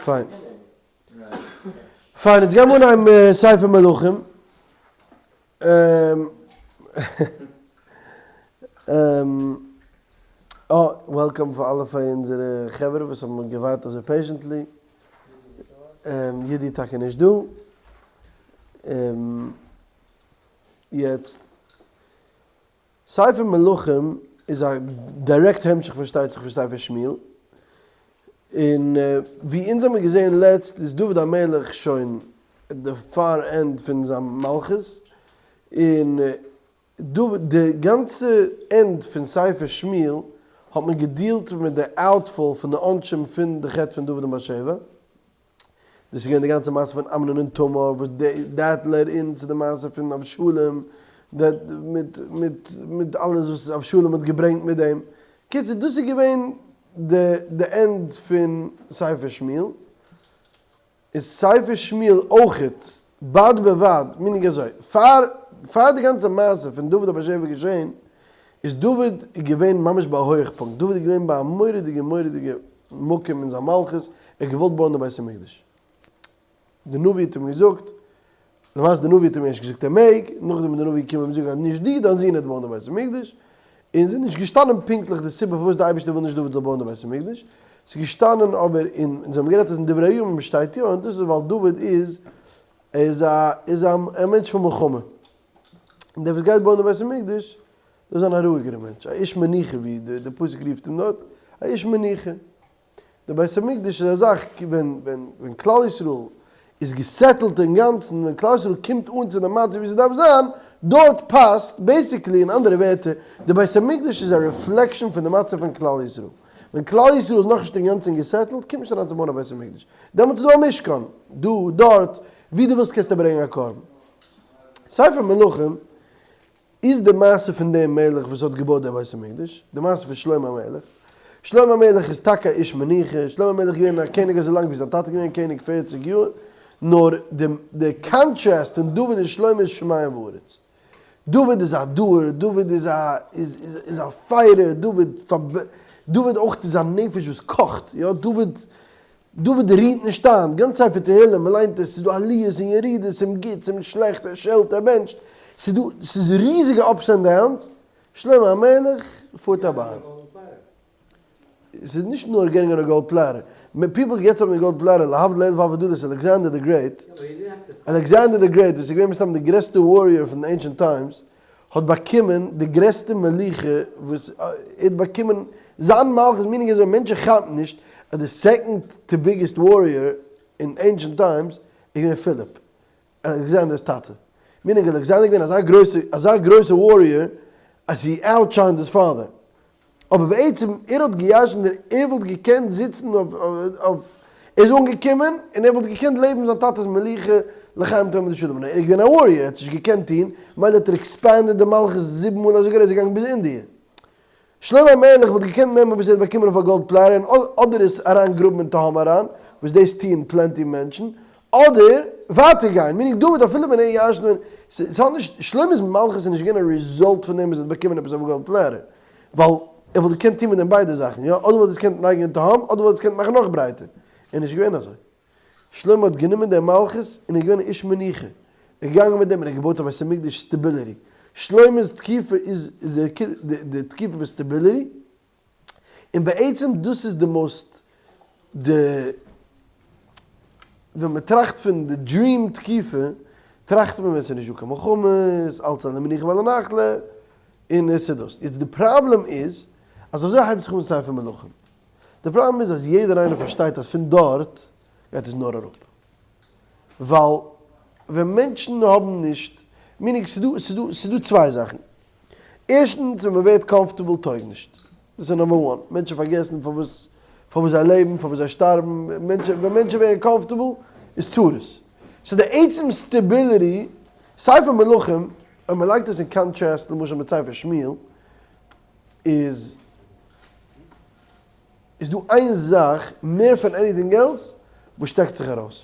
פיין. פיין, יעצט גיימיר אנהייבן ספר מלכים. אה, welcome פאר אלע פאר אונזערע חברה וואס האבן געווארט אזוי patiently. יודי טאקע נישט דא. יעצט. ספר מלכים איז א direct המשך פארשטייט זיך פון ספר שמואל, און ווי אונז האמיר געזען לעצט איז דוד המלך שוין at the far end פון זיין מלכות, און דוד די גאנצע end פון ספר שמואל האט מען געדילט מיט די outfall פון די עונשים פון די חטא פון דוד און בת שבע. דאס איז געווען די גאנצע מעשה פון אמנון און תמר וואס that led in צו די מעשה פון אבשלום that מיט מיט מיט אלעס וואס אבשלום האט געברענגט מיט דעם. קיצור דאס איז געווען די די end פון ספר שמואל. איז ספר שמואל אויכעט בד בבד meaning אזוי פאר פאר די גאנצע מעשה פון דוד און בת שבע געשען איז דוד געווען ממש ביי א הויעכפונקט, דוד איז געווען ביי א מורא'דיגע מורא'דיגע מקום אין זיין מלכות, ער האט געוואלט בויען די בית המקדש, די נביא האט אים געזאגט, למעשה די נביא האט אים ערשט געזאגט ער מעג, נאכדעם איז די נביא געקומען אים זאגן אז נישט דו, דיין זון וועט בויען די בית המקדש, און ס'איז נישט געשטאנען פונקטליך די סיבה פארוואס די אייבערשטער וויל נישט דוד זאל בויען די בית המקדש, ס'איז געשטאנען אבער אין, אונז האבן גערעדט אז אין דברי הימים שטייט יא, און דאס איז ווייל דוד איז איז א איז א מענטש פון מלחמה. און דער וואס גייט בויען די בית המקדש דארף זיין א רואיגערע מענטש, א איש מנוחה ווי די פסוק רופט אים דארט, א איש מנוחה. די בית המקדש איז א זאך ווען ווען ווען כלל ישראל איז געסעטלט אינגאנצן, ווען כלל ישראל קומט אן צו די מצב ווי ס'דארף זיין, דארט פאסט, basically אין אנדערע ווערטער, די בית המקדש איז א reflection פון די מצב פון כלל ישראל. ווען כלל ישראל איז נאכנישט אינגאנצן געסעטלט, קומט נישט אריין צו בויען א בית המקדש. דעמאלטס איז דא א משכן, דא, דארט, ווי דו ווילסט קענסטו ברענגען א קרבן. ספר מלכים איז די מעשה פון דעם מלך וואס האט געבויט דער בית המקדש, די מעשה פון שלמה המלך. שלמה המלך איז טאקע א איש מנוחה, שלמה המלך איז געווען א קעניג אזוי לאנג ווי זיין טאטע איז געווען קעניג, פערציג יאר, נאר די די contrast פון דוד און שלמה איז שמים וארץ. דוד איז א doer, דוד איז א איז איז א fighter, דוד דוד אויך איז א נפש וואס קאכט, יא, דוד דוד רוהט נישט איין, גאנץ ספר תהילים, מען ליינט עס, ס'איז דא עליות און ירידות, אים גוט, אים שלעכט, ער שעלט, ער בענטשט, ס'איז דא, ס'איז ריזיגע ups and downs, שלמה המלך פארט א באן. ס'איז נישט נאר getting on a gold platter, people get on a gold platter, להבדיל אלף אלפי הבדלות, Alexander the Great, Alexander the Great וואס איז געווען מסתם די גרעסטע warrior פון ancient times, האט באקומען די גרעסטע מלוכה וואס ער האט באקומען, זיין מלכות meaning אזוי מענטשן כאפן נישט אז די second to biggest warrior אין ancient times איז געווען פיליפ, אלעקסענדער'ס טאטע, meaning אלעקסענדער איז געווען אזא גרויסע אזא גרויסע warrior אז he outshined his father, אבער בעצם ער האט געירשנט ווען ער וואלט געקענט זיצן אויף אויף ער איז אנגעקומען און ער וואלט געקענט לעבן זיין טאטע'ס מלוכה לחיים תמיד ושלום נאר ער איז געווען א warrior ער האט נישט געקענט טון מילא האט ער expanded די מלכות זיבן מאל אזוי גרויס איז געגאנגען ביז אינדיע. שלמה המלך וואלט געקענט נעמען וואס ער האט באקומען אויף א gold platter און אדער עס אריין גראבן אין תהום אריין וואס דאס טוען plenty מענטשן אדער ווייטער גיין, meaning דוד אפילו ווען ער ירש'נט ווען, ס'האט נישט, שלמה'ס מלכות איז נישט געווען א result פון דעם וואס ער האט באקומען עפעס אויף א gold platter, ווייל ער וואלט געקענט טון מיט דעם ביידע זאכן, יא, אדער וואלט ער עס געקענט לייגן אין תהום, אדער וואלט ער עס געקענט מאכן נאך ברייטער, איז נישט געווען אזוי. שלמה האט גענומען דעם מלכות און איז געווען א איש מנוחה, ער איז געגאנגען מיט דעם און ער האט געבויט א בית המקדש stability, שלמה'ס תקופה איז די תקופה פון stability, און בעצם דאס איז די most די ווען מען טראכט פון די dream תקופה טראכט מען ווען ס'איז נישט דא קיין מלחמות, אלץ על המנוחה ועל הנחלה, און עס איז דאס. יעצט די פראבלעם איז אז אזוי הייבט זיך אן ספר מלכים. די פראבלעם איז אז יעדער איינער פארשטייט אז פון דארט גייט עס נאר אראפ. ווייל ווען מענטשן האבן נישט, meaning ס'איז דא ס'איז דא ס'איז דא צוויי זאכן. ערשטנס ווען מ'ווערט comfortable טויג נישט. דאס איז number one. מענטשן פארגעסן פארוואס פארוואס זיי לעבן, פארוואס זיי שטארבן. מענטשן ווען מענטשן ווערן comfortable איז צרות. so די עצם stability, ספר מלכים, אויב מ'לייגט עס אין contrast למשל מיט ספר שמואל, איז איז דא איין זאך מער פון anything else וואס שטעקט זיך ארויס.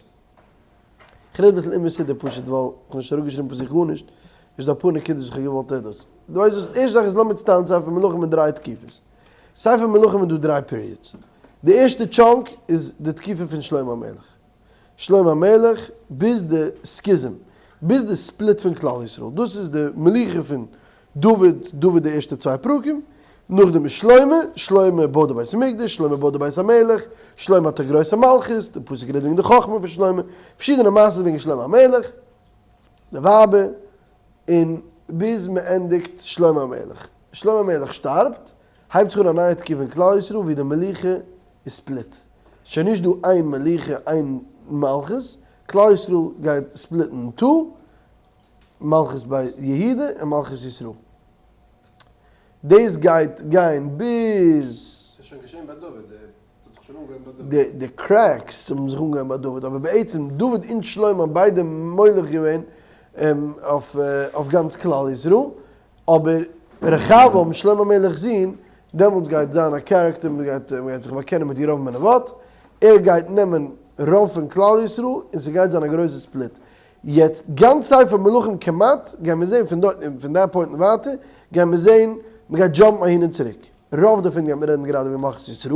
כ'רעד אביסל אוממסודר פשוט ווייל כ'האב נישט אראפגעשריבן פון זיך גארנישט, איז דא אפאר נקודות וואס כ'האב געוואלט עדות. דו ווייסט וואס, ערשטע זאך איז לאמיר צוטיילן ספר מלכים אין דריי תקופות. ספר מלכים איז דא דריי periods. די ערשטע chunk איז די תקופה פון שלמה המלך. שלמה המלך ביז די schism, ביז די split פון כלל ישראל. דאס איז די מלוכה פון דוד, דוד די ערשטע צוויי פרקים, נאכדעם איז שלמה, שלמה בויט די בית המקדש, שלמה בויט די בית המלך, שלמה האט א גרויסע מלכות, די פסוק רעדט וועגן די חכמה פון שלמה, פארשידענע מעשות וועגן שלמה המלך, די ווייבער, און ביז מען ענדיגט שלמה המלך. שלמה המלך שטארבט, הייבט זיך אן א נייע תקופה אין כלל ישראל ווי די מלוכה איז split. ס'איז שוין נישט דא איין מלוכה איין מלכות, כלל ישראל גייט split ן אין two, מלכות בית יהודה און מלכות ישראל. דאס גייט גיין ביז. ס'איז שוין געשען ביי דוד, ס'האט זיך שוין אנגעהויבן ביי דוד. די cracks האבן זיך אנגעהויבן ביי דוד, אבער בעצם דוד און שלמה האבן ביידע מולך געווען אויף גאנץ כלל ישראל, אבער רחבעם, שלמה המלך'ס זון, דעמאלטס גייט זיין א character, מען גייט זיך באקענען מיט ירבעם בן נבט, ער גייט נעמען רוב פון כלל ישראל, און ס'גייט זיין א גרויסע split. יעצט גאנץ ספר מלכים כמעט, גייען מיר זעהן פון דארט און פון די point און ווייטער, גייען מיר זעהן, מען גייט jump ן אהין און צוריק. רוב דערפון גייט מען רעדן גראדע וועגן מלכות ישראל,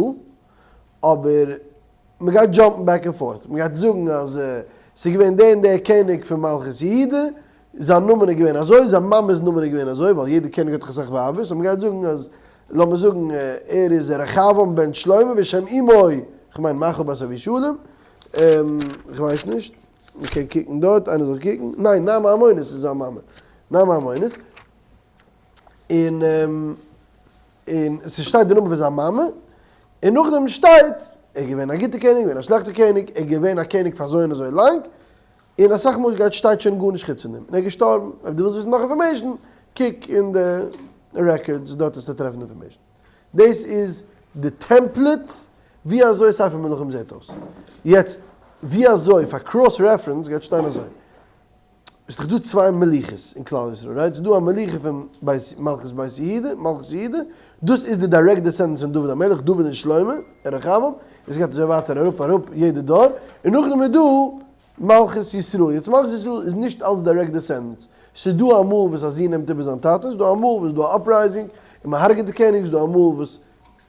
אבער מען גייט jump ן back and forth, מען גייט זאגן אז ס'איז געווען דער און דער קעניג פון מלכות יהודה, זיין נאמען איז געווען אזוי, זיין מאמע'ס נאמען איז געווען אזוי, ווייל יעדער קעניג האט דאך אסאך ווייבער, so מען גייט זאגן אז, לאמיר זאגן, ער איז רחבעם בן שלמה ושם אמו, כ'מיין מעכה בת אבישלום, כ'ווייס נישט, מען קען קוקן דארט, איינער זאל קוקן, ניין, נעמה העמונית איז זיין מאמע, נעמה העמונית, און און ס'שטייט די נאמען פון זיין מאמע, און נאכדעם שטייט, ער איז געווען א גוטער קעניג, געווען א שלעכטער קעניג, ער איז געווען א קעניג פאר אזוי און אזוי לאנג, און אסאך מאל גייט שטייט שוין גארנישט חוץ פון דעם, און ער איז געשטארבן, אויב דו ווילסט וויסן נאך information, קוק אין די records, דארט וועסטו טרעפן די information. דאס איז די template ווי אזוי ספר מלכים זעט אויס. יעצט ווי אזוי פאר cross reference גייט שטיין אזוי. עס איז דאך דא צוויי מלוכות אין כלל ישראל, right? ס'איז דא א מלוכה פון בית מלכות בית יהודה, מלכות יהודה, דאס איז די direct descendants פון דוד המלך, דוד און שלמה און רחבעם, און ס'גייט אזוי ווייטער אראפ אראפ יעדע דור, און נאכדעם איז דא מלכות ישראל, יעצט מלכות ישראל איז נישט אלץ direct descendants, ס'איז דא אמאל וואס א זון נעמט איבער זיין טאטע, ס'איז דא אמאל וואס איז דא א uprising און מ'הרג'עט די קעניג, ס'איז דא אמאל וואס,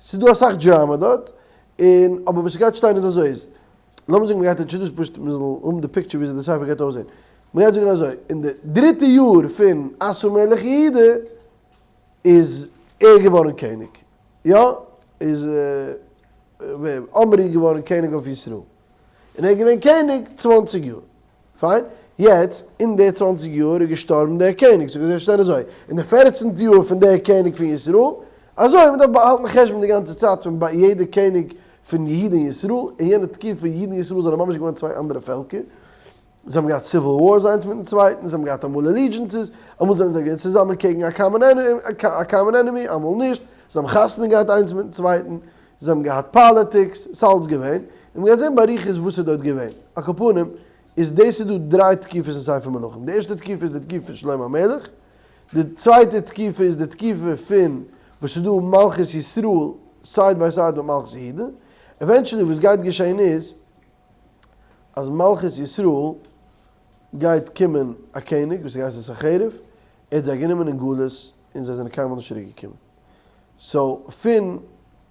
ס'איז דא אסאך דראמא דארט, און אבער וואס ס'גייט שטיין איז אזוי איז. לאמיר זאגן מ'גייט introduce פשוט מ'זאל האבן די picture וויאזוי די ספר גייט אויסזען. מ'גייט זאגן אזוי, אין די דריטע יאר פון אסא מלך יהודה איז ער געווארן קעניג. יא, איז ווער? עמרי געווארן קעניג אויף ישראל. און ער איז געווען קעניג צוואנציג יאר. פיין. יעצט, אין די צוואנציג יאר איז געשטארבן דער קעניג. סאו גייט שטיין אזוי, אין די פערצנטע יאר פון דער קעניג פון ישראל, אזוי, מ'דארף באהאלטן חשבון די גאנצע צייט פון ביי יעדע קעניג פון יהודה און ישראל, אין יענע תקופה יהודה און ישראל זענען ממש געווארן צוויי אנדערע פעלקער, זיי האבן געהאט civil wars איינס מיטן צווייטן, זיי האבן געהאט אמאל allegiances, אמאל זענען זיי געווען צוזאמען קעגן א common enemy, אמאל נישט, זיי האבן חתונה געהאט איינס מיטן צווייטן, זיי האבן געהאט פאליטיקס, ס'איז אלץ געווען, און מ'גייט זען באריכות וואס איז דארט געווען. על כל פנים, איז דאס איז דא דריי תקופות אין ספר מלכים, די ערשטע תקופה איז די תקופה פון שלמה המלך, די צווייטע תקופה איז די תקופה פון וואס איז דא מלכות ישראל side by side מיט מלכות יהודה, eventually וואס גייט געשען איז אז מלכות ישראל גייט קומען א קעניג וואס גייט הייסן סנחריב, ער האט זיי גענומען אין גלות און זיי זענען קיינמאל נישט צוריק געקומען, so פון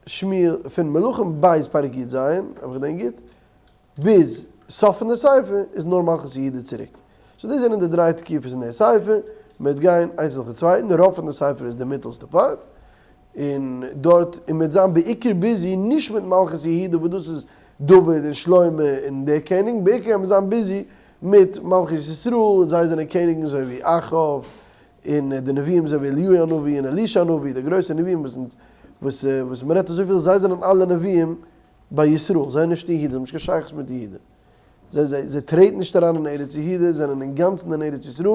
שמואל פון מלכים ב' פרק י ז, אויב איך געדענק גוט, ביז סוף פון די ספר איז נאר מלכות יהודה צוריק. so דאס זענען די דריי תקופות אין די ספר, מען וועט גיין איינס נאכן צווייטן, רוב פון די ספר איז די מיטעלסטע part, און דארט און מען וועט זיין בעיקר busy נישט מיט מלכות יהודה וואס דאס איז דוד און שלמה און די קעניגן, בעיקר גייט מען זיין busy מיט מלכות ישראל און זיי זענען קעניגן אזוי ווי אחאב און די נביאים אזוי ווי אליהו הנביא און אלישע הנביא, די גרויסע נביאים וואס וואס מען רעדט אזויפיל זיי זענען אלע נביאים ביי ישראל, זיי זענען נישט אין יהודה, זיי האבן נישט קיין שייכות מיט יהודה, זיי זיי זיי טרעטן נישט אריין אין ארץ יהודה, זיי זענען אינגאנצן אין ארץ ישראל,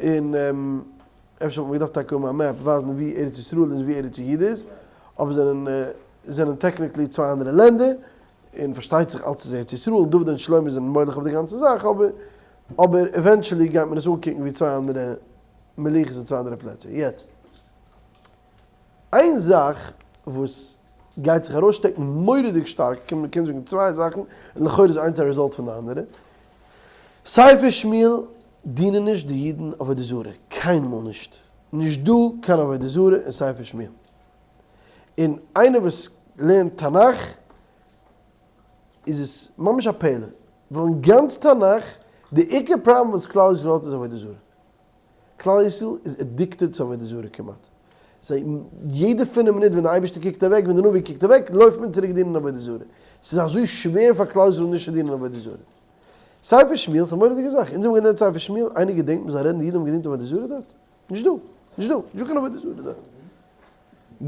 און אפשר וואלט מען געדארפט טאקע האבן א map ווייזן ווי ארץ ישראל איז און ווי ארץ יהודה איז, אבער זענען זענען technically צוויי אנדערע לענדער, און פארשטייט זיך אלץ איז ארץ ישראל, דוד און שלמה זענען מולך אויף די גאנצע זאך, אבער אבער eventually גייט מען עס אנקוקן ווי צוויי אנדערע מלוכות אין צוויי אנדערע פלעצער. יעצט. איין זאך וואס גייט זיך ארויסשטעקן מורא'דיג שטארק, מען קען זאגן צוויי זאכן, און לכאורה איז איינס א result פון די אנדערע, ספר שמואל דינען נישט די אידן עבודה זרה, קיינמאל נישט, נישט דא קיין עבודה זרה אין ספר שמואל. און איינער וואס לערנט תנך. איז עס ממש א פלא, ווייל אין גאנץ תנך די עיקר פראבלעם וואס כלל ישראל האט איז עבודה זרה. כלל ישראל איז addicted צו עבודה זרה כמעט. זיי יעדע פינף מינוט ווען די אייבערשטער קוקט אוועק, ווען די נביא קוקט אוועק, לויפט מען צוריק דינען עבודה זרה. ס'איז אזוי שווער פאר כלל ישראל נישט צו דינען עבודה זרה. ספר שמואל איז א מורא'דיגע זאך. אונז האבן געלערנט ספר שמואל, איינער געדענקט מ'זאל רעדן די אידן האבן געדינט עבודה זרה דארט? נישט דא. נישט דא. נישט דא קיין עבודה זרה דארט.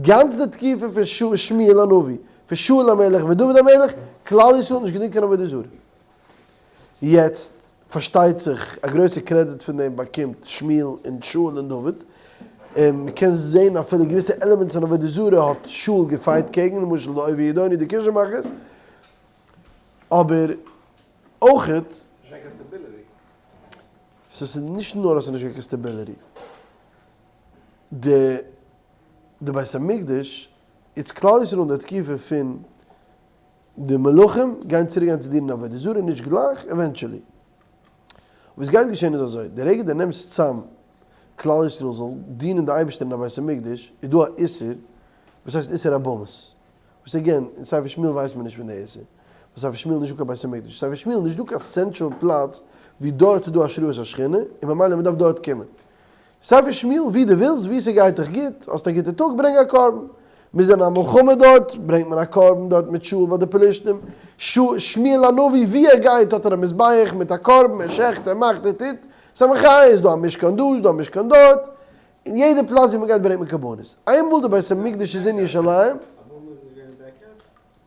גאנץ די תקופה פון שמואל הנביא, פון שאול המלך ודוד המלך, כלל ישראל האט נישט געדינט קיין עבודה זרה. יעצט פארשטייט זיך א גרויסע קרעדיט פון דעם באקומט שמואל און שאול און דוד, און מען קען זען אפילו געוויסע elements פון עבודה זרה האט שאול געפייט קעגן, למשל די אויבי ידעוני די כישוף מאכערס, אבער אויכעט. ס'איז נישט געווען קיין stability. ס'איז נישט נאר אז ס'איז נישט געווען קיין stability, די די בית המקדש איז כלל ישראל אין די תקופה פון די מלכים גייען צוריק גיין צו דינען עבודה זרה נישט גלייך, eventually. וואס גייט געשען איז אזוי, די רגע די נעמסט צאם כלל ישראל זאל דינען די אייבערשטער אין א בית המקדש, איז דא א איסור וואס הייסט איסור הבמות, וואס again, אין ספר שמואל ווייסט מען נישט פון די איסור, ווייל ספר שמואל איז נישט דא קיין בית המקדש, ספר שמואל איז נישט דא קיין central פלאץ ווי דארט איז דא השראת השכינה, און ממילא מען דארף דארט קומען. ספר שמואל ווי דו ווילסט, ווי ס'גייט דיך גוט, האסט א גוטע טאג ברענג א קרבן. מיר זענען א מלחמה דארט, ברענגט מען א קרבן דארט מיט שאול ביי די פלשתים. שמואל הנביא ווי ער גייט האט ער א מזבח מיט א קרבן, ער שעכט, ער מאכט, ער טוט, ס'איז א מחיה, איז דא א משכן דא, איז דא א משכן דארט, אין יעדע פלאץ ווי מ'גייט ברענגט מען קרבנות. איינמאל די בית המקדש איז אין ירושלים,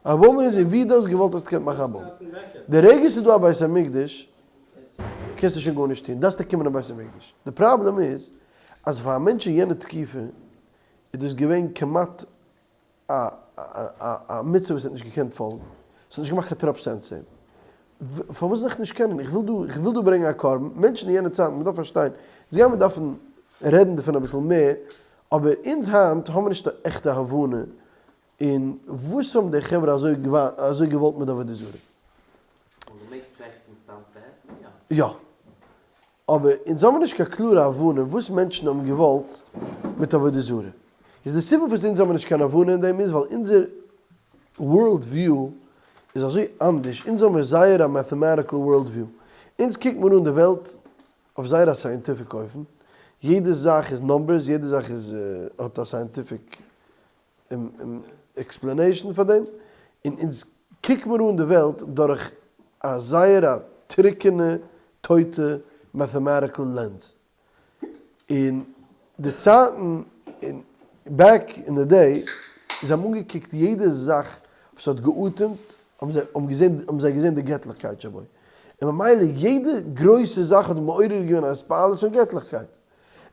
א במה איז ווי דו האסט געוואלט האסט געקענט מאכן א במה. די רגע ס'איז דא א בית המקדש, קענסטו שוין גארנישט טון, דארפסטו קומען אין בית המקדש. די פראבלעם איז אז פאר א מענטש אין יענע תקופה איז דאס געווען כמעט א א מצוה וואס ער האט נישט געקענט פאלגן, עס האט נישט געמאכט קיין טראפ sense צו אים. פארוואס זאל איך נישט קענען? איך וויל דא, איך וויל דא ברענגען א קרבן. מענטשן אין יענע צייטן, מען דארף פארשטיין, אונז גיימיר דארפן רעדן דערפון אביסל מער, אבער אונז היינט האבן מיר נישט א עכטע הבנה און וואס האבן די חברה אזוי אזוי געוואלט מיט עבודה זרה? און געמעגט שעכטן סתם צו עסן? יא. יא. אבער אונז האבן נישט קיין קלארע הבנה וואס מענטשן האבן געוואלט מיט עבודה זרה. איז די סיבה וואס אונז האבן נישט קיין הבנה אין דעם איז ווייל אונזער world view איז אזוי אנדערש, אונז האבן זייער א mathematical world view. אונז קוקט מיר אן די וועלט אויף זייער א scientific אופן, יעדע זאך איז numbers, יעדע זאך איז האט א scientific explanation פאר דעם, און אונז קוק מיר אן די וועלט דורך א זייער א טרוקענע טויטע mathematical lens. אין די צייטן אין back in the day זיי האבן אנגעקוקט יעדע זאך וואס האט געאטעמט האבן זיי האבן געזען האבן זיי געזען די געטליכקייט שבו, און ממילא יעדע גרויסע זאך האט מעורר געווען א התפעלות פון געטליכקייט.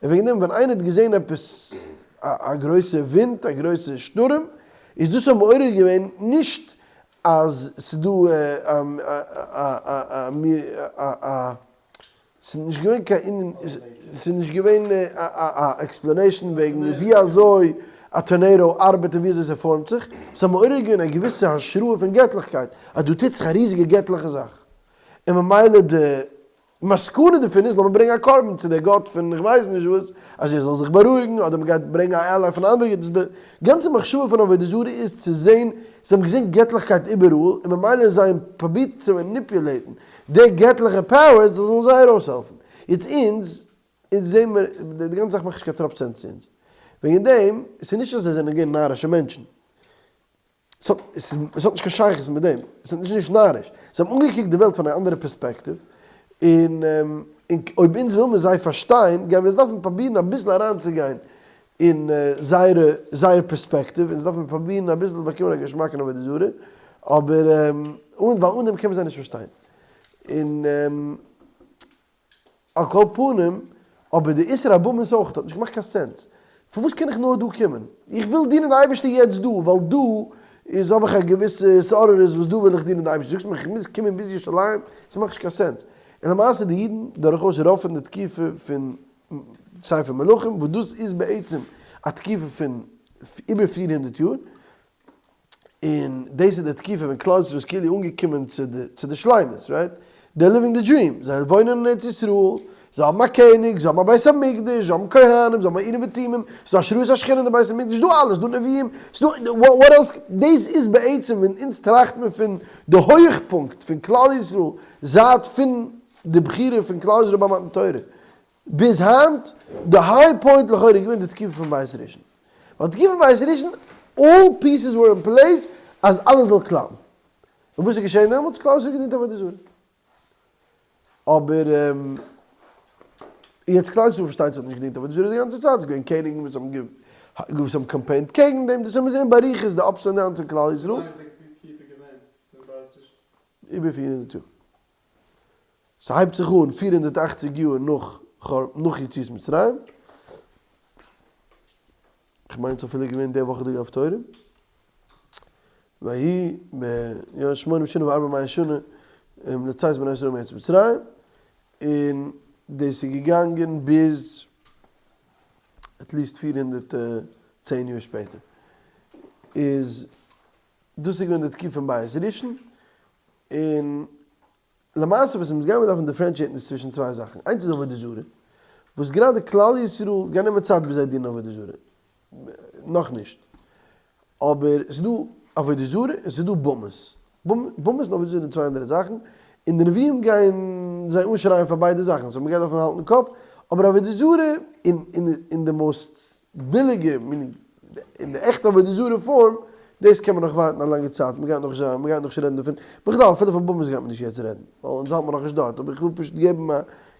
און וועגן דעם ווען איינער האט געזען עפעס א גרויסע ווינט, א גרויסע שטורעם, איז דאס האט מעורר געווען נישט אז ס'איז דא א ס'איז נישט געווען קיין ענין, ס'איז נישט געווען א explanation וועגן ווי אזוי א טארנעידא ארבעט און ווי אזוי ס'פארעמט זיך, ס'האט מעורר געווען א געוויסע השראה פון געטליכקייט, אז דא טוט זיך א ריזיגע געטליכע זאך, און ממילא די מסקנא דערפון איז לאמיר ברענגען א קרבן צו דער גאט פון איך ווייס נישט וואס, אז ער זאל זיך בארואיגן, אדער מען גייט ברענגען א ally פון א אנדערע גאט, דאס די גאנצע מחשבה פון עבודה זרה איז צו זען, זיי האבן געזען געטליכקייט איבעראל, און ממילא זיי האבן פרובירט צו manipulate ן די געטליכע powers זיי זאלן זיי ארויסהעלפן. יעצט אונז, אונז זעען מיר, די גאנצע זאך מאכט נישט קיין טראפ sense צו אונז. וועגן דעם, עס איז נישט אז זיי זענען געווען נארישע מענטשן, ס'האט נישט קיין שייכות מיט דעם, עס איז נישט נאריש, זיי האבן אנגעקוקט די וועלט פון א אנדערע פערספעקטיוו, און אויב אונז וויל מיר זיי פארשטיין, גייען מיר עס דארפן פרובירן אביסל אריינצוגיין אין זייערע זייער פערספעקטיוו, אונז דארף מיר פרובירן אביסל באקומען א געשמאק אין עבודה זרה, אבער ווייל אן דעם קען מען זיי נישט פארשטיין. און. על כל פנים, אבער די איסור הבמות אויך האט נישט געמאכט קיין sense. פארוואס קען איך נאר דא קומען? איך וויל דינען די אייבערשטער יעצט דא, ווייל דא איז האב איך א געוויסע התעוררות וואס דא וויל איך דינען די אייבערשטער. זאגסט מיר איך מוז קומען ביז ירושלים? ס'מאכט נישט קיין sense. און למעשה די אידן דורכאויס רוב פון די תקופה פון ספר מלכים, וואס דאס איז בעצם א תקופה פון איבער 400 יאר, און דאס איז די תקופה ווען כלל ישראל איז כאילו אנגעקומען צו די צו די שלימות, right? They're living the dream, זיי וואוינען אין ארץ ישראל, זיי האבן א קעניג, זיי האבן א בית המקדש, זיי האבן כהנים, זיי האבן א אורים ותומים, ס'איז דא השראת השכינה אין די בית המקדש, ס'איז דא אלעס, ס'איז דא נביאים, ס'איז דא, what else, דאס איז בעצם ווען אונז טראכט מען פון די הויכפונקט פון כלל ישראל זייט פון די בחירה פון כלל ישראל ביי מתן תורה ביז היינט, די high point לכאורה איז געווען די תקופה פון בית ראשון, ווייל די תקופה פון בית ראשון all pieces were in place אז אלעס זאל קלאפן, און וואס איז געשען דעמאלטס? כלל ישראל האט געדינט עבודה זרה. אבער יעצט כלל ישראל פארשטייט זיך האט נישט געדינט עבודה זרה די גאנצע צייט, ס'איז געווען קעניגן וואס האבן וואס האבן קאמפיינט קעגן דעם, דאס האבן מיר געזען באריכות די ups and downs אין כלל ישראל. ווי לאנג איז די תקופה געווען פון בית ראשון? איבער 400 יאר. ס'הייבט זיך אן 480 יאר נאך נאך יציאת מצרים, כ'מיין ס'איז אפילו געווען די וואכעדיגע הפטורה, ויהי ב שמונים שנה וארבע מאות שנה לצאת בני ישראל מארץ מצרים, און דאס איז געגאנגען ביז at least 410 יאר שפעטער, איז דאס איז געווען די תקופה פון בית ראשון, און למעשה וואס אונז גיימיר דארפן differentiate ן איז צווישן צוויי זאכן, איינס איז עבודה זרה, וואס גראדע כלל ישראל גייט נעמען צייט ביז זיי דינען עבודה זרה, נאכנישט, אבער ס'איז דא עבודה זרה און ס'איז דא במות, במות און עבודה זרה זענען צוויי אנדערע זאכן, און די נביאים גייען זיי אנשרייען פאר ביידע זאכן, so מ'גייט דארפן האלטן קאפ, אבער עבודה זרה אין די most ביליגע אין די עכטע עבודה זרה form, דאס קען מען נאך ווארטן א לאנגע צייט, מ'גייט נאך זיין, מ'גייט נאך נישט רעדן דערפון, בכלל אפילו פון במות גייט מען נישט יעצט רעדן, ווייל אונז האלט מען נאכנישט דארט, אבער איך וויל פשוט געבן א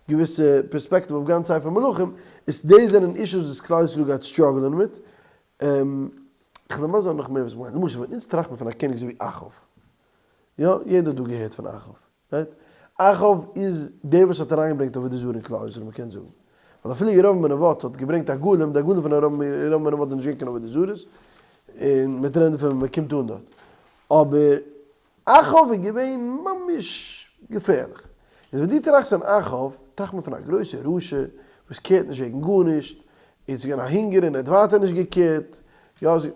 געוויסע פערספעקטיוו אויף גאנץ ספר מלכים, איז דאס זענען אישוס וואס כלל ישראל גייט struggle ען מיט, איך וועל מסביר זיין נאך מער וואס מ'מיינט, למשל ווען אונז טראכט מען פון א קעניג אזוי ווי אחאב, יא, יעדער האט דא געהערט פון אחאב, right? אחאב איז דער וואס האט אריינגעברענגט עבודה זרה אין כלל ישראל מ'קען זאגן. ווייל אפילו ירבעם בן נבט האט געברענגט עגלים, די עגלים פון ירבעם בן נבט זענען נישט געווען קיין עבודה זרות, און מ'וועט רעדן דערפון ווען מ'קומט אן דארט. אבער אחאב איז געווען ממש געפערליך. איז ווען דו טראכסט פון אחאב, טראכט מען פון א גרויסע רשע וואס care ט נישט וועגן גארנישט, און ס'איז געווען א הונגער און ער האט ווייטער נישט גע care ט. יא,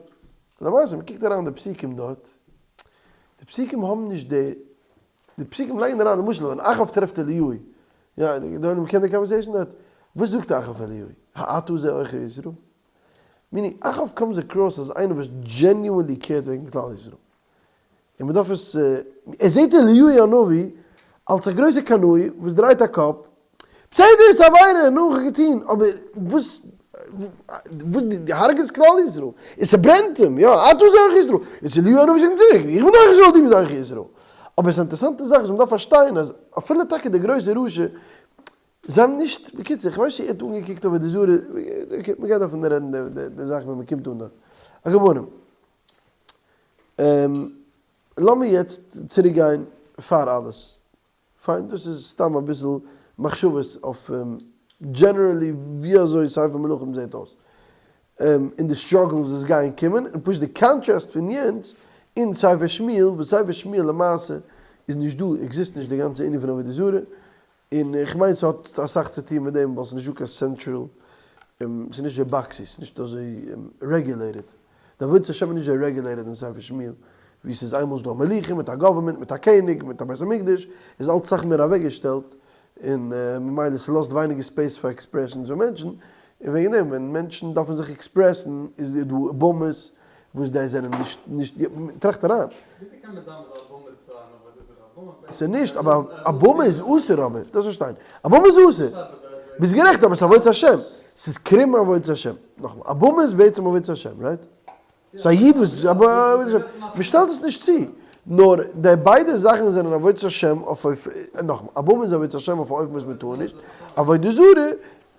למעשה מ'קוקט אריין די פסוקים דארט, די פסוקים האבן נישט די, די פסוקים לייגן אריין למשל ווען אחאב טרעפט אליהו, יא די עולם קען די conversation דארט, וואס זאגט אחאב פאר אליהו? האתה זה עוכר ישראל? meaning אחאב comes across אז איינער וואס genuinely care ט וועגן כלל ישראל, און מען דארף עס, ער זעט אליהו הנביא אלס א גרויסע קנאי וואס דרייט א קאפ, בסדר ס'איז עבירה, נו כ'האב געטון, אבער וואס, וואס דו הרג'עסט כלל ישראל, און ס'ברענט אים, יא, אתה זה עוכר ישראל, און ס'איז אליהו הנביא זאגט אים צוריק, איך בין עוכר ישראל, דו ביסט עוכר ישראל. אבער ס'איז א אינטערעסאנטע זאך וואס מ'דארף פארשטיין אז אפילו טאקע די גרויסע רשע, זיי האבן נישט, בקיצור, כ'ווייס נישט צו ער האט אנגעקוקט עבודה זרה, okay, מ'גייט דארפן רעדן די זאך ווען מ'קומט אן דארט. על כל פנים. לאמיר יעצט צוריק גיין פאר אלעס. פיין, דאס איז סתם אביסל מחשבות אויף generally ווי אזוי ספר מלכים זעט אויס, און די struggles וואס גייען קומען, און פשוט די קאנטראסט פון יענץ און ספר שמואל, וואס ספר שמואל למעשה איז נישט דא, exist נישט די גאנצע ענין פון עבודה זרה, און איך מיין ס'האט אסאך צו טון מיט דעם ווייל ס'איז נישט דא קיין central, ס'איז נישט אזוי boxy, ס'איז נישט אזוי regulated. די עבודת השם איז נישט אזוי regulated אין ספר שמואל, ווי ס'איז איינמאל ס'דא א מלוכה מיט א government מיט א קעניג מיט א בית המקדש, איז אלץ סאך מער אוועקגעשטעלט, און ממילא ס'לאזט ווייניגער space פאר expressions פון מענטשן, און וועגן דעם ווען מענטשן דארפן זיך express ן איז דא במות וואס די זענען נישט נישט טראכט אריין. וויאזוי קען מען דן זיין א במה צו אן עבודה זרה? א במה בעצם ס'איז נישט, אבער א במה איז אסור אבער, דארפסט פארשטיין, א במה איז אסור, ביסט גערעכט אבער ס'איז עבודת השם, ס'איז קרום עבודת השם, נאכאמאל, א במה איז בעצם עבודת השם, right? ס'איז א איד וואס איז עבודת השם, מ'שטעלט עס נישט צו, נאר די ביידע זאכן זענען עבודת השם אויף אויף, נאכאמאל, א במה איז עבודת השם אויף א אופן וואס מ'טאר נישט, עבודה זרה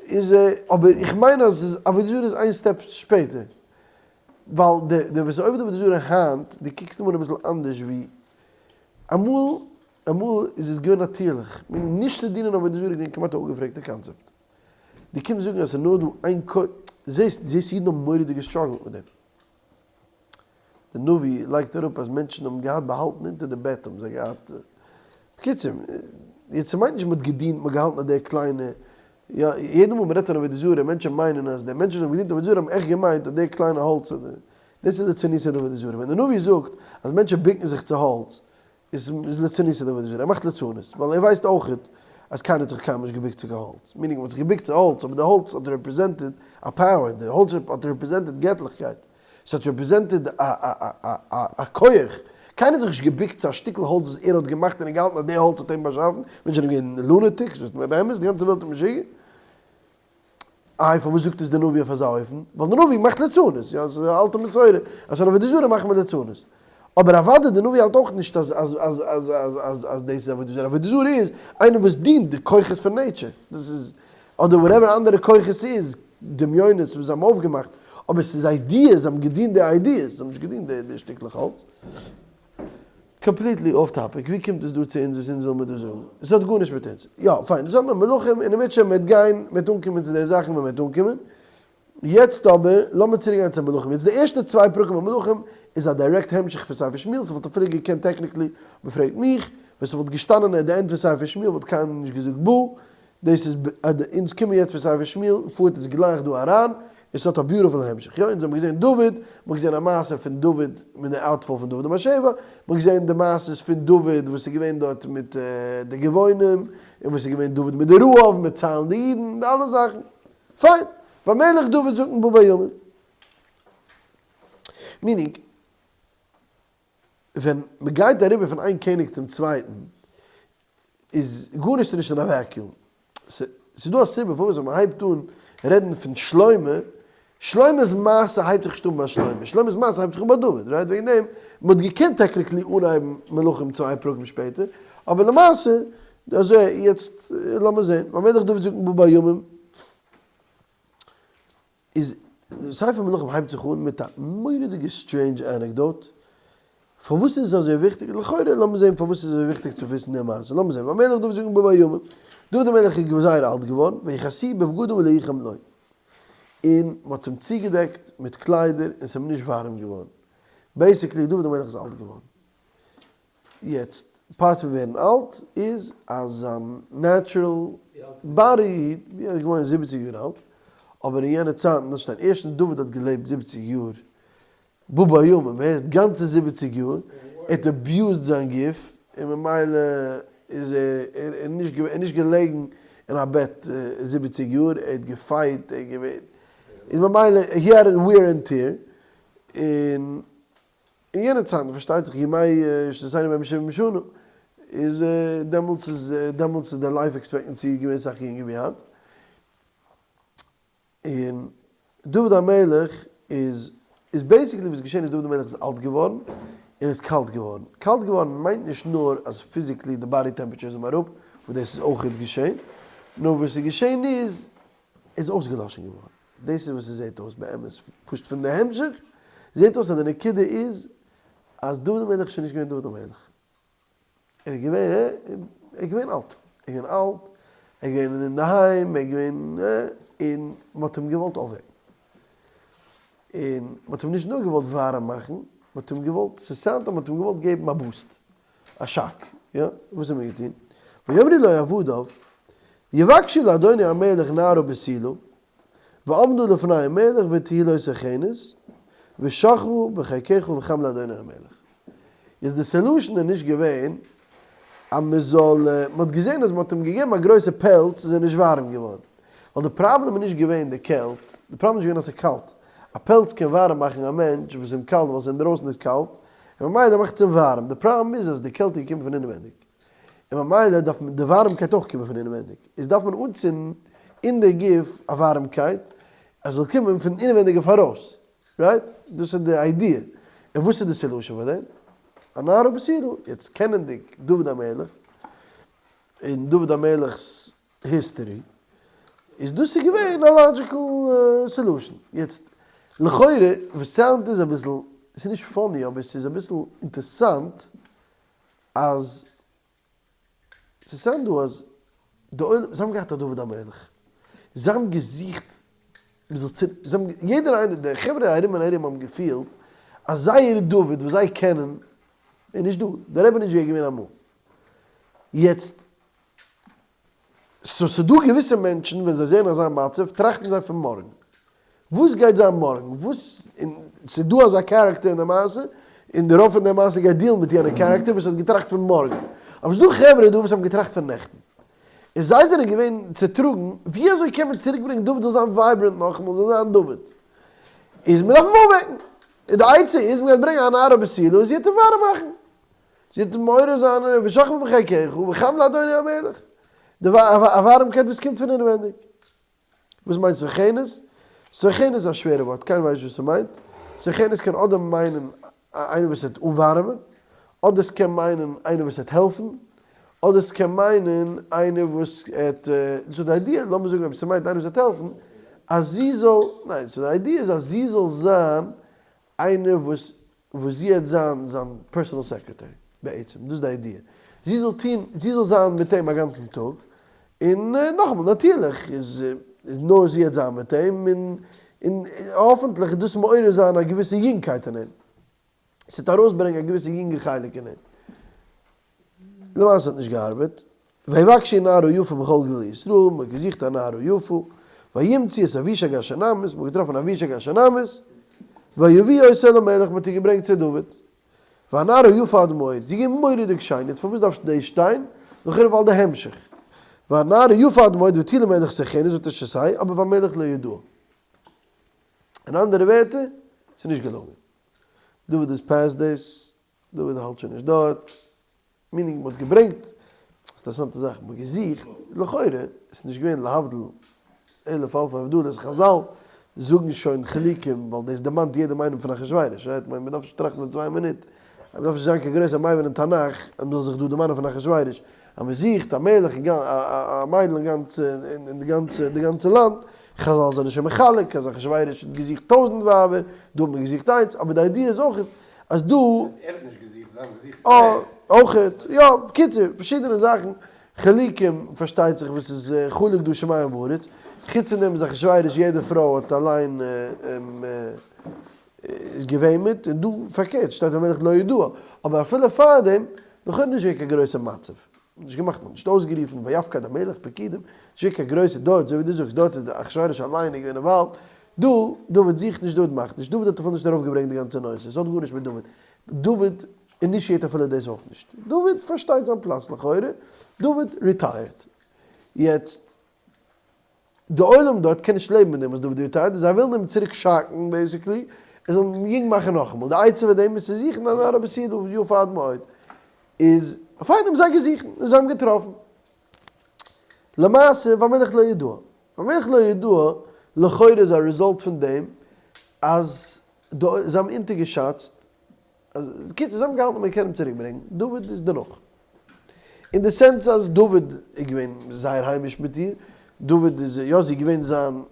איז, אבער איך מיין אז עבודה זרה איז איין step שפעטער. ווייל די די וואס עובד עבודה זרה היינט, דו קוקסט אים אן אביסל אנדערש ווי אמאל, אמאל איז עס געווען נאטירליך, נישט צו דינען עבודה זרה איז געווען כמעט א אפגעפרעגטע קאנצעפט. דו קומסט זאגן אז עס איז נאר דא איין כ, זעסט זעסט אידן האבן מורא'דיג גע struggle ט מיט דעם. די נביא לייגט אראפ אז מענטשן האבן געהאט באהאלטן אונטער די בעט האבן זיי געהאט, בקיצור, יעצט ס'מיינט נישט מ'האט געדינט, מ'האט געהאלטן אז דער קליינע יא, יעדע מאל מ'רעדט פון עבודה זרה, מענטשן מיינען אז די מענטשן וואס האבן געדינט עבודה זרה האבן עכט געמיינט אז די קליינע האלץ אדער, דאס איז ליצנות עבודה זרה. ווען די נביא זאגט אז מענטשן בוקן זיך צו האלץ, איז איז ליצנות עבודה זרה, ער מאכט ליצנות, ווייל ער ווייסט אויכעט. אז קיינער האט זיך קיינמאל נישט געבוקט צו קיין האלץ, meaning מ'האט זיך געבוקט צו האלץ אבער די האלץ האט represented א power, די האלץ האט represented געטליכקייט, ס'האט represented א כח, קיינער האט זיך נישט געבוקט צו א שטיקל האלץ וואס ער האט געמאכט און ער האט געהאלטן אז די האלץ האט אים באשאפן, מענטשן זענען געווען lunatics, באמת די גאנצע וועלט איז משוגע. איי פארוואס זאגט עס די נביא אויף אזא אופן? ווייל די נביא מאכט ליצנות, יא ס'איז א אלטע מסורה אז פון עבודה זרה מאכט מען ליצנות. אבער אוודאי די נביא האלט אויך נישט אז אז אז אז אז אז אז דאס איז עבודה זרה, עבודה זרה איז איינער וואס דינט די כוחות פון nature, דאס איז אדער whatever אנדערע כוחות ס'איז, דמיונות וואס זיי האבן אויפגעמאכט, אבער ס'איז ideas, זיי האבן געדינט די ideas, זיי האבן נישט געדינט די שטיקלעך האלץ. completely off topic, ווי קומט עס דא צו אונז וואס אונז וויל מיר דא זאגן? עס האט גארנישט מיט אונז. יא, פיין, דאס האט מען מלכים און אם ירצה השם מ'וועט גיין, מ'וועט אנקומען צו די זאכן ווען מ'וועט אנקומען. יעצט אבער, לאמיר צוריק גיין צו מלכים. יעצט די ערשטע צוויי פרקים אין מלכים איז א direct המשך פון ספר שמואל, ס'וואלט אפילו געקענט technically, מ'פרעגט מיך, ווען ס'וואלט געשטאנען at the end פון ספר שמואל וואלט קיינער נישט געזאגט בו, דאס איז אונז קומען יעצט פון ספר שמואל, פארט עס גלייך דא אריין, און ס'האט א beautiful המשך. יא, אונז האבן געזען דוד, מ'האט געזען א מעשה פון דוד מיט די outfall פון דוד און בת שבע, מ'האט געזען די מעשות פון דוד וואס איז געווען דארט מיט די גבעונים, און וואס איז געווען דוד מיט די רעב, מיט ציילן די אידן, די אלע זאכן. פיין. והמלך דוד זקן בא בימים. meaning, ווען מ'גייט אריבער פון איין קעניג צום צווייטן, איז גארנישט איז נישט אין א vacuum. ס'איז דא א סיבה פארוואס ווען מ'הייבט אן רעדן פון שלמה, שלמה'ס מעשה הייבט זיך נישט אן ביי שלמה, שלמה'ס מעשה הייבט זיך אן ביי דוד, right? וועגן דעם, מ'האט געקענט technically אנהייבן מלכים צוויי פרקים שפעטער, אבער למעשה, אזוי יעצט לאמיר זען, והמלך דוד זקן בא בימים, איז ספר מלכים הייבט זיך אן מיט א מורא'דיגע strange anecdote, פארוואס איז עס אזוי וויכטיג? לכאורה לאמיר זען פארוואס איז אזוי וויכטיג צו וויסן די מעשה, לאמיר זען, והמלך דוד זקן בא בימים, דוד המלך איז זייער אלט געווארן, ויכסוהו בבגדים ולא יחם לו, און מען האט אים צוגעדעקט מיט קליידער און עס איז אים נישט ווארעם געווארן, basically דוד המלך איז אלט געווארן. יעצט, part פון ווערן אלט איז אז זיין natural body, ער איז געווארן זיבעציג יאר אלט, אבער אין יענע צייטן, דאס שטייט ערשטנס דוד האט געלעבט זיבעציג יאר, בא בימים, ער איז גאנצע זיבעציג יאר, ער האט abused זיין גוף, און ממילא איז ער ער איז נישט געלעגן אין א בעט זיבעציג יאר, ער האט גע fight, ער איז געווען, איז ממילא he had wear and tear, און אין יענע צייטן פארשטייט זיך ימי שנותינו בהם שבעים שנה איז דעמאלטס איז דעמאלטס איז די life expectancy געווען סאך יונגער ווי היינט, און דוד המלך איז איז basically וואס געשען איז דוד המלך איז אלט געווארן און איז קאלט געווארן, קאלט געווארן מיינט נישט נאר אז physically די body temperature איז אים אראפ, וואס דאס איז אויכעט געשען, נאר וואס איז געשען איז איז אויסגעלאשן געווארן. דאס איז וואס עס זעט אויס באמת, פשוט פון די המשך זעט אויס אז די נקודה איז אז דוד המלך איז שוין נישט געווען דוד המלך, ער איז געווען, ער איז געווען אלט, ער איז געווען אלט, ער איז געווען אינדערהיים, ער איז געווען, און מען האט אים געוואלט אויפוועקן, און מען האט אים נישט נאר געוואלט ווארעם מאכן, מען האט אים געוואלט, ס' sound אז מען האט אים געוואלט געבן א boost, א שאק, יא? וואס האט מען געטון? ויאמרו לו עבדיו, יבקשו לאדוני המלך נערה בתולה, ועמדה לפני המלך ותהי לו סוכנת, ושכבה בחיקך וחם לאדוני המלך. איז די solution איז נישט געווען אז מען זאל, מען האט געזען אז מען האט אים געגעבן א גרויסע פעלץ איז ער נישט ווארעם געווארן, ווייל די פראבלעם איז נישט געווען די קעלט, די פראבלעם איז נישט געווען אז ס'איז קאלט, א פעלץ קען ווארעם מאכן א מענטש וואס איז אים קאלט ווייל ס'איז אינדרויסן איז קאלט, און ממילא מאכט עס אים ווארעם, די פראבלעם איז אז די קעלט איז געקומען פון אינעווענדיג, און ממילא דארף די ווארעמקייט אויך קומען פון אינעווענדיג, איז דארף מען אנצינדן אין די גוף א ווארעמקייט אז ס'זאל קומען פון אינעווענדיג אויף ארויס, right? דאס איז די idea, און וואס איז די solution פאר דעם? א נערה בתולה, יעצט קענענדיג דוד המלך, און דוד המלך'ס history, איז דאס איז געווען א logical solution. יעצט, לכאורה, וואס sound איז אביסל, ס'איז נישט funny אבער ס'איז אביסל אינטערסאנט, אז ס' sound דא אז די עולם, זיי האבן געהאט א דוד המלך, זיי האבן געזוכט מ'זאל צו, זיי האבן, יעדער איינער, די חברה ארום און ארום האבן געפילט אז זייער דוד וואס זיי קענען איז נישט דא, דער רבי איז נישט ווי ער איז געווען אמאל. יעצט, so ס'דא געוויסע מענטשן ווען זיי זעען אזא מצב טראכטן זיי פון מארגן, וואס גייט זיין מארגן, וואס, און ס'דא אזא character אין די מעשה, און די רוב פון די מעשה גייט deal ן מיט יענע character וואס האט געטראכט פון מארגן, אבער ס'דא חברה דא וואס האבן געטראכט פון נעכטן, און זיי זענען געווען צעטראגן, ווי אזוי קען מען צוריק ברענגען דוד זאל זיין vibrant נאכאמאל, זאל זיין דוד? איז מען דארף אים אויפוועקן. און די עצה איז מען גייט ברענגען א נערה בתולה און זי וועט אים ווארעם מאכן. זי וועט אים מעורר זיין און ושכבה בחיקך וחם לאדוני המלך. די א ווארעמקייט וואס קומט פון אינעווענדיג. וואס מיינט סוכנת? סוכנת איז א שווערע ווארט, קיינער ווייסט נישט וואס ס'מיינט. סוכנת קען אדער מיינען איינער וואס וועט אנווארעמען, אדער ס'קען מיינען איינער וואס וועט העלפן, אדער ס'קען מיינען איינער וואס וועט, so די idea, לאמיר זאגן אויב ס'מיינט איינער וואס וועט העלפן, אז זי זאל, ניין, so די idea איז אז זי זאל זיין איינער וואס וואס זי העט זיין זיין personal secretary בעצם, דאס איז די idea, זי זאל טון, זי זאל זיין מיט אים א גאנצן טאג, און נאכאמאל נאטירליך איז נאר זי העט זיין מיט אים, און און האפענטליך איז דאס מעורר זיין א געוויסע יונגקייט אין אים, ס'וועט ארויסברענגען א געוויסע יונגע חלק אין אים. למעשה האט נישט געארבעט, ויבקשו נערה יפה בכל גבול ישראל, מען האט געזוכט א נערה יפה, וימצאו את אבישג השונמית, מען האט געטראפן אבישג השונמית, ויביאו אותה אל המלך, מען האט איר געברענגט צו דוד, והנערה יפה עד מאוד, זי איז געווען מורא'דיג שיין, יעצט פארוואס דארף דאס שטיין? לכאורה ווייל די המשך, והנערה יפה עד מאוד ותהי למלך סוכנת ותשסהו, אבער והמלך לא ידעה. אין אנדערע ווערטער, ס'איז נישט געלונגען. דוד איז past דאס, דוד האלט שוין נישט דארט, meaning מ'האט געברענגט, ס'איז אינטערעסאנטע זאך, מ'האט געזוכט, לכאורה איז נישט געווען להבדיל אלף אלפי הבדלות, חזל זאגן שוין חילוקים ווייל דאס דערמאנט יעדעם איינעם פון אחשורוש, right? כ'מיין מ'דארף נישט טראכטן פאר צוויי מינוט, מ'דארף נישט זיין קיין גרויסע מבין אין תנך אז מ'זאל זיך דא דערמאנען פון אחשורוש, אז מ'זוכט א מלך אין א מיידל אין גאנצע אין די גאנצע די גאנצע לאנד, חזל זענען שוין מחלק אז אחשורוש האט געזוכט טויזענט ווייבער, דא האט מען געזוכט איינס, אבער די idea איז אויך אז דא. ער האט נישט געזוכט, זיי האבן געזוכט פאר אים. אויכעט, יא, בקיצור, פארשידענע זאכן, חילוקים פארשטייט זיך וואס איז חלוק דא שמים וארץ, חוץ פון דעם איז אחשורוש יעדע פרוי האט אליין איז געווען מיט, און דא פארקערט שטייט והמלך לא ידעה, אבער אפילו פארדעם, לכאורה נישט געווען קיין גרויסע מצב, נישט געמאכט, מ'האט נישט אויסגערופן ויפקד המלך פקידים, נישט געווען קיין גרויסע דארט, אזוי ווי דו זאגסט דארט איז אחשורוש אליין איז געווען involved, דא, דוד זוכט נישט דוד מאכט נישט, דוד האט אפילו נישט ארויפגעברענגט די גאנצע נושא, עס האט גארנישט מיט דוד, דוד initiate אפילו דאס אויך נישט, דוד פארשטייט זיין פלאץ לכאורה, דוד retired, יעצט די עולם דארט קען נישט לעבן מיט דעם וואס דוד retired, זיי ווילן אים צוריק shock ן basically, ער זאל אים יונג מאכן נאכאמאל, די עצה פאר דעם איז צו זוכן א נערה בתולה יפה עד מאוד, איז פיין האבן זיי געזוכט און זיי האבן געטראפן, למעשה והמלך לא ידעה. והמלך לא ידעה לכאורה איז א result פון דעם אז זיי האבן אונטערגעשאצט, בקיצור זיי האבן געהאלטן אז מען קען אים צוריק ברענגען, דוד איז דערנאך. אין די sense אז דוד איז געווען זייער היימיש מיט איר, דוד איז, יא זי איז געווען זיין,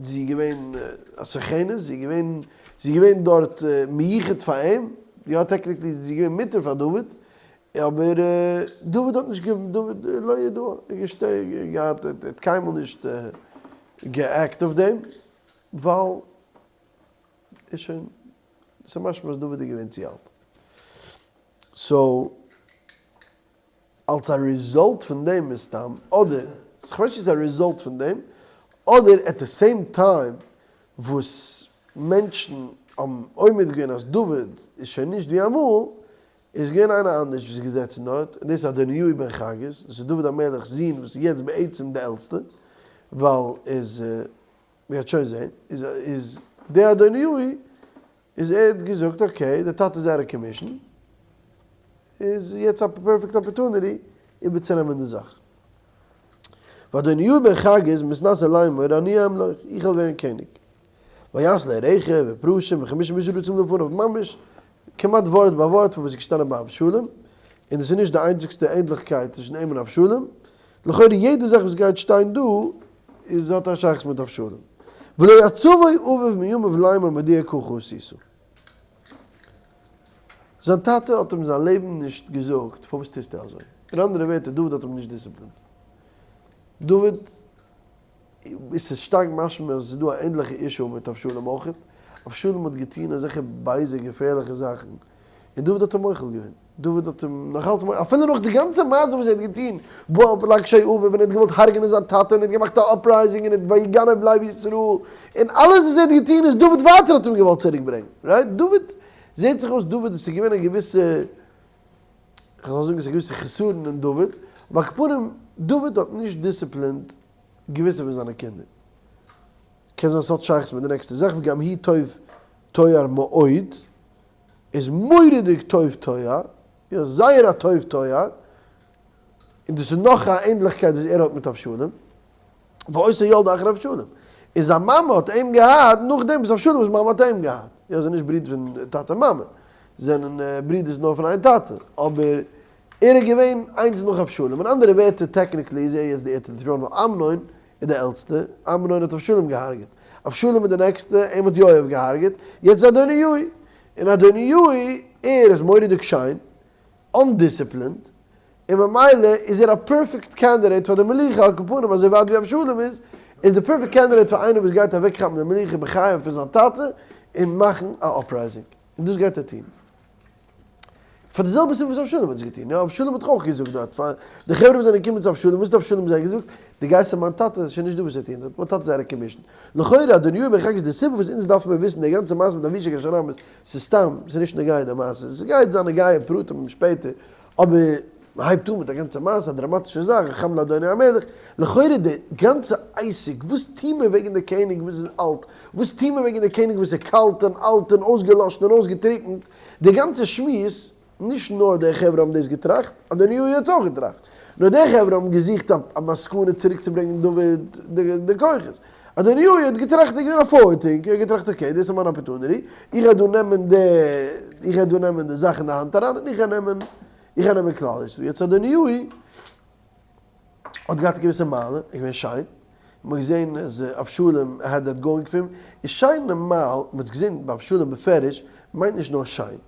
זי איז געווען א סוכנת, זי איז געווען, זי איז געווען דארט מיוחד פאר אים, יא technically זי איז געווען מותר פאר דוד, אבער דוד האט נישט דוד לא ידעה, געהאט ער האט קיינמאל נישט גע act אויף דעם, ווייל איז שוין ס'איז משמע אז דוד איז געווען צו אלט. so אלס א result פון דעם מסתם, אדער, כ'ווייס נישט צו ס'איז א result פון דעם, אדער at the same time וואס מענטשן האבן עומד געווען אז דוד איז שוין נישט ווי אמאל, איז געווען איינער אנדערש וואס איז געזעצן דארט, און דאס איז אדוניהו בן חגית, דאס איז דוד המלך'ס זון וואס איז יעצט בעצם די עלטסטע, ווייל איז, מען וועט שוין זען, איז איז דער אדוניהו, איז ער האט געזאגט okay, דער טאטע איז out of commission, איז יעצט א perfect opportunity איבערצונעמען די זאך. ואדוניהו בן חגית מתנשא לאמור אני אמלוך, איך וועל ווערן קעניג. ויעש לו רכב ופרשים וחמשים איש רצים לפניו, ממש כמעט ווארט ביי ווארט פון וואס איז געשטאנען ביי אבשלום, און דאס איז נישט די איינציגסטע ענדליכקייט צווישן אים און אבשלום, לכאורה יעדע זאך וואס גייט שטיין דא איז האט א שייכות מיט אבשלום. ולא עצבו אביו מימיו לאמר מדוע ככה עשית. זיין טאטע האט אים זיין לעבן נישט געזאגט פארוואס טוסטו אזוי, אין אנדערע ווערטער דוד האט אים נישט דיסציפלינט. דוד. עס איז שטארק משמע אז עס איז דא א ענדליכע issue מיט אבשלום אויך, אבשלום האט געטון אזעלכע בייזע געפערליכע זאכן, און דוד האט אים מוחל געווען, דוד האט אים נאך אלץ מוחל, אפילו נאך די גאנצע מעשה וואס ער האט געטון, בא פלגשי אביו, ווען ער האט געוואלט הרג'נען זיין טאטע און ער האט געמאכט א uprising און ער האט ויגנב לב ישראל, און אלעס וואס ער האט געטון איז דוד ווייטער האט אים געוואלט צוריק ברענגען, right? דוד, זעט זיך אויס דוד עס איז געווען א געוויסע. כ'זאל זאגן עס איז א געוויסע חסרון אין דוד, אבער על כל פנים, דוד האט נישט דיסציפלינד געוויסע פון זיינע קינדער. קען זיין ס'האט שייכות מיט די נעקסטע זאך, וגם הוא טוב תואר מאוד, איז מורא'דיג טוב תואר, יא זייער א טוב תואר, און דאס איז נאך א ענדליכקייט וואס ער האט מיט אבשלום, ואותה ילדה אחרי אבשלום, און זיין מאמע האט אים געהאט נאכדעם וואס אבשלום'ס מאמע האט אים געהאט, יא זענען נישט ברידער פון טאטע מאמע, זענען ברידערס נאר פון איין טאטע, אבער ער איז געווען איינס נאך אבשלום, אין אנדערע ווערטער technically איז ער יעצט די heir to the throne ווייל אמנון איז די עלטסטע, אמנון האט אבשלום געהארגעט, אבשלום איז די נעקסטע, אים האט יואב געהארגעט, יעצט איז אדוניהו, און אדוניהו ער איז מורא'דיג שיין, undisciplined, און ממילא איז ער א perfect candidate פאר די מלוכה, על כל פנים אזוי ווייט ווי אבשלום איז, איז די perfect candidate פאר איינער וואס גייט אוועקכאפן די מלוכה בחייו פון זיין טאטע און מאכן א uprising, און דאס גייט ער טון. פאר די זעלבע סיבה וואס אבשלום האט עס געטון, יא אבשלום האט דאך אויך געזאגט דארט פאר די חברה וואס זענען געקומען צו אבשלום, וואס האט אבשלום זיי געזאגט? דו גייסט צו מיין טאטע, עס איז שוין נישט דא וואס צו טון, האט מיין טאטע זייער א commission. לכאורה אדוניהו בן חגית די סיבה וואס אונז דארפן מיר וויסן די גאנצע מעשה מיט אבישג השונמית, ס'איז סתם, ס'איז נישט נוגע די מעשה, ס'גייט זיין נוגע אין פרטים שפעטער, אבער מ'הייבט אן מיט א גאנצע מעשה, א דראמאטישע זאך, חם לאדוני המלך, לכאורה די גאנצע עסק, וואס טוהן מיר וועגן די קעניג וואס איז אלט, וואס טוהן מיר וועגן די קעניג וואס איז קאלט און אלט און אויסגעלאשן און אויסגעטריקנט, די גאנצע שמועס, נישט נאר די חברה האבן דאס געטראכט, אדוניהו האט עס אויך געטראכט, נאר די חברה האבן געזוכט א מסקנא צוריקצוברענגען דוד די כוחות. אדוניהו האט געטראכט, ער איז געווען א forward thinker, ער האט געטראכט okay, דאס איז מיין opportunity, איך גיי דא נעמען די, איך גיי דא נעמען די זאך אין די האנט אריין און איך גיי נעמען, איך גיי נעמען כלל ישראל. יעצט אדוניהו האט געהאט א געוויסע מעלה, ער איז געווען שיין, מען האט געזען אז אבשלום had that going for him, איז שיין נארמאל, מען האט עס געזען ביי אבשלום בפירוש, מיינט נישט נאר שיין,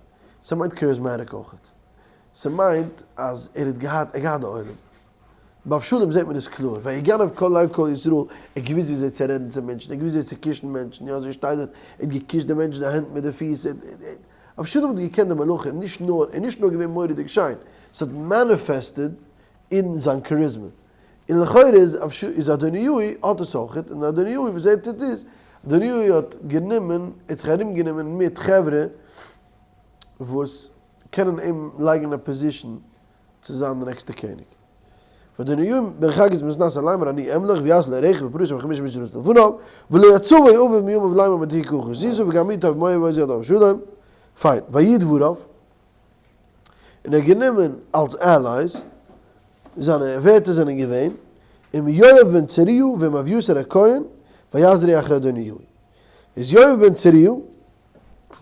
ס'מיינט charismatic אויכעט. ס'מיינט אז ער האט געהאט, ער האט געהאט די עולם. ביי אבשלום זעט מען עס קלאר, ויגנב כל לב כל ישראל, ער האט געוואוסט וויאזוי צו רעדן צו מענטשן, ער האט געוואוסט וויאזוי צו קישן מענטשן, יא אזוי שטייט דארט, ער האט געקישט די מענטשן די הענט מיט די פיס, אבשלום האט געקענט די מלאכה, נישט נאר, ער איז נישט נאר געווען מורא'דיג שיין, ס'האט manifested אין זיין charisma. און לכאורה איז איז אדוניהו האט עס אויכעט, און אדוניהו וואס ער טוט איז, אדוניהו האט גענומען, ער האט זיך ארום גענומען מיט חברה וואס קענען אים לייגן אין א position צו זיין די נעקסטע קעניג. ואדוניהו בן חגית מתנשא לאמר אני אמלוך ויעש לו רכב ופרשים וחמשים איש ירוצו לפניו, ולא יצוהו אביו מימיו לאמר מדוע ככה עשית וגם הוא טוב מאוד בעוז יד אבשלום, פיין, ויהי דבריו. און ער האט גענומען אלס allies, זיינע ווערטער זענען געווען, עם יואב בן צרויה ועם אביתר הכהן, ויעזרו אחרי אדוניהו. איז יואב בן צרויה,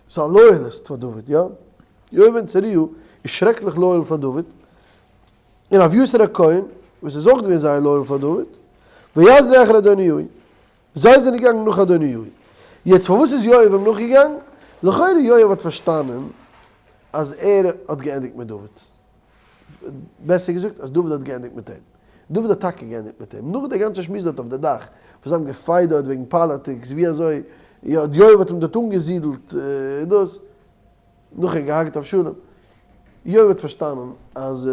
איז א loyalist פאר דוד, יא? יואב בן צרויה איז שרעקליך loyal פאר דוד, און אביתר הכהן, וואס איז אויך געווען זייער loyal פאר דוד, ויעזרו אחרי אדוניהו. זיי זענען געגאנגען נאך אדוניהו. יעצט פארוואס איז יואב אים נאכגעגאנגען? לכאורה יואב האט פארשטאנען אז ער האט געענדיגט מיט דוד. בעסער געזאגט אז דוד האט געענדיגט מיט אים. דוד האט טאקע געענדיגט מיט אים. נאך די גאנצע שמועס דארט אויף די דאך, וואס זיי האבן גע fight דארט וועגן politics, ווי אזוי יואב האט אים דארט אנגעזידלט דאס. נאך ער געהארגעט אבשלום. יואב האט פארשטאנען אז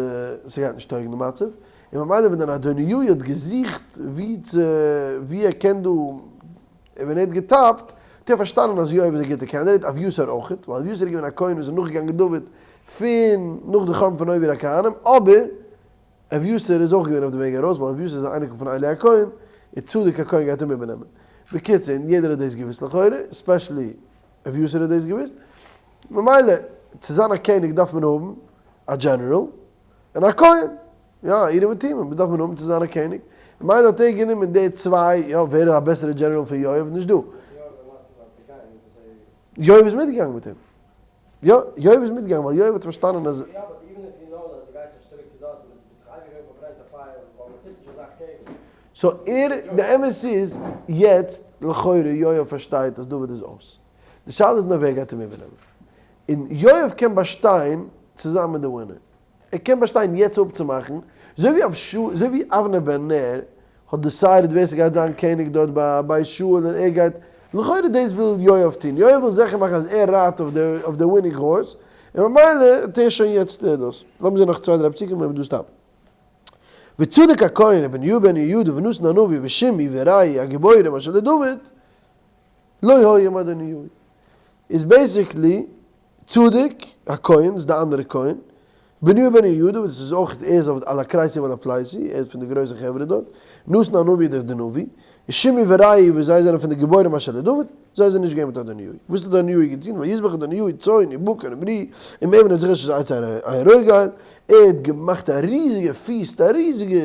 ס'גייט נישט טויגן די מצב, און ממילא ווען דער אדוניהו האט געזוכט ווי צו ווי ער קען דא, און ווען ער האט געטאפט, האט ער פארשטאנען אז יואב איז א גוטע candidate, אביתר אויכעט, ווייל אביתר איז געווען א כהן וואס איז נאכגעגאנגען דוד פון נאך די חורבן פון נוב עיר הכהנים, אבער אביתר איז אויך געווען אויף די וועג ארויס, ווייל אביתר איז א אייניקל פון עלי הכהן, און צדוק הכהן גייט אים איבערנעמען. בקיצור, און יעדער האט דאס געוואוסט לכאורה, especially אביתר האט דאס געוואוסט, ממילא צו זיין א קעניג דארף מען האבן א דזשענעראל און א כהן, יא, אורים ותומים, וואס דארף מען האבן צו זיין א קעניג? ממילא האט ער גענומען די צוויי, יא, ווער איז א בעסערע דזשענעראל פון יואב? נישט דא. יואב איז מיטגעגאנגען מיט אים. יא, יואב איז מיטגעגאנגען ווייל יואב האט פארשטאנען אז. so ער, די אמת איז, יעצט לכאורה יואב פארשטייט אז דוד איז אויס. די שאלה איז נאר ווער גייט אים איבערנעמען. און יואב קען באשטיין צוזאמען מיט די winner. ער קען באשטיין יעצט אפצומאכן, אזוי ווי אבנר בן נר האט decided ווער ס'גייט זיין קעניג דארט ביי בית שאול און ער גייט, לכאורה דאס וויל יואב טון, יואב וויל זיכער מאכן אז ער רייט אויף די winning horse, און ממילא האט ער שוין יעצט דאס. לאמיר זען נאך צוויי דריי פסוקים און מיר דא stop ן. וצדוק הכהן ובניהו בן יהוידע ונתן הנביא ושמעי ורעי הגיבורים אשר לדוד לא היו עם אדוניהו. איז basically צדוק הכהן איז די אנדערע כהן. בניהו בן יהוידע וואס איז אויך ער איז על הכרתי ועל הפלתי, ער איז פון די גרויסע חברה דארט, נתן הנביא דאך די נביא, שמעי ורעי וואס זיי זענען פון די גיבורים אשר לדוד, זיי זענען נישט געווען מיט אדוניהו. וואס האט אדוניהו געטון? ויזבח אדוניהו צאן ובקר ומריא עם אבן הזכות של עץ עין רוגל, ער האט געמאכט א ריזיגע feast, א ריזיגע,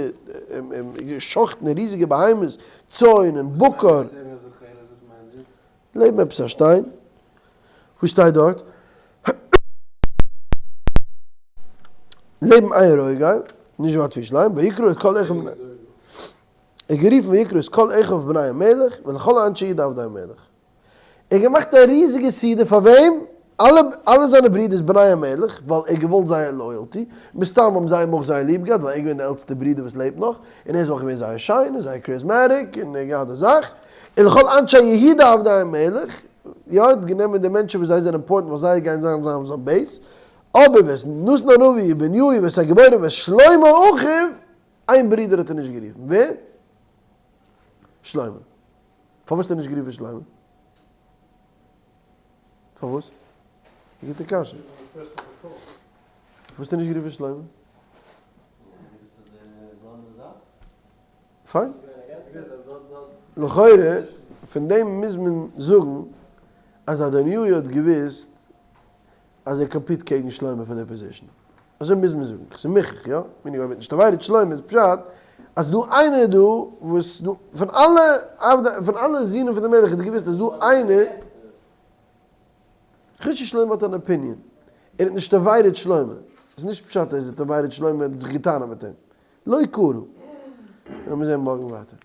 געשחט'ן ריזיגע בהמות, צאן און בקר. לעבן עפעס א שטיין, וואס שטייט דארט? לעבן עין רוגל, נישט ווייט פון ירושלים, ויקרא את כל אחיו, ער האט גערופן ויקרא את כל אחיו בני המלך ולכל אנשי יהודה עבדי המלך. ער האט געמאכט א ריזיגע סעודה פאר וועם? אלע אלע זיינע ברידערס בני המלך, ווייל ער האט געוואלט זייער loyalty, מסתם האבן זיי אים אויך זייער ליב געהאט ווייל ער איז געווען די עלטסטע ברודער וואס לעבט נאך, און ער איז אויך געווען זייער שיין און זייער charismatic און ער האט געהאט די זאך, און לכל אנשי יהודה עבדי המלך, יא ער האט גענומען די מענטשן וואס זיי זענען important ווייל זיי גייען זיין זיין זיין base, אבער ואת נתן הנביא ובניהו ואת הגיבורים ואת שלמה אחיו, איין ברודער האט ער נישט גערופן, ווער? שלמה. פארוואס האט ער נישט גערופן שלמה? פארוואס? א גוטע קשיא. פארוואס האט ער נישט גערופן שלמה? פיין. לכאורה פון דעם מוז מען זאגן אז אדוניהו האט געוואוסט אז ער compete קעגן שלמה פאר די position. אזוי מוז מען זאגן. ס'איז מוכרח, יא? meaning אויב ער האט נישט avoided שלמה איז פשט אז דא איינער דא וואס דא פון אלע עבדי פון אלע זינען פון די מלך האט ער געוואוסט אז דא איינער חוץ שלמה האט אן opinion. ער האט נישט avoided שלמה. ס'איז נישט פשט אז ער האט avoided שלמה ער האט זיך געטענה'ט מיט אים. לא קרא. לאמיר זען מארגן ווייטער.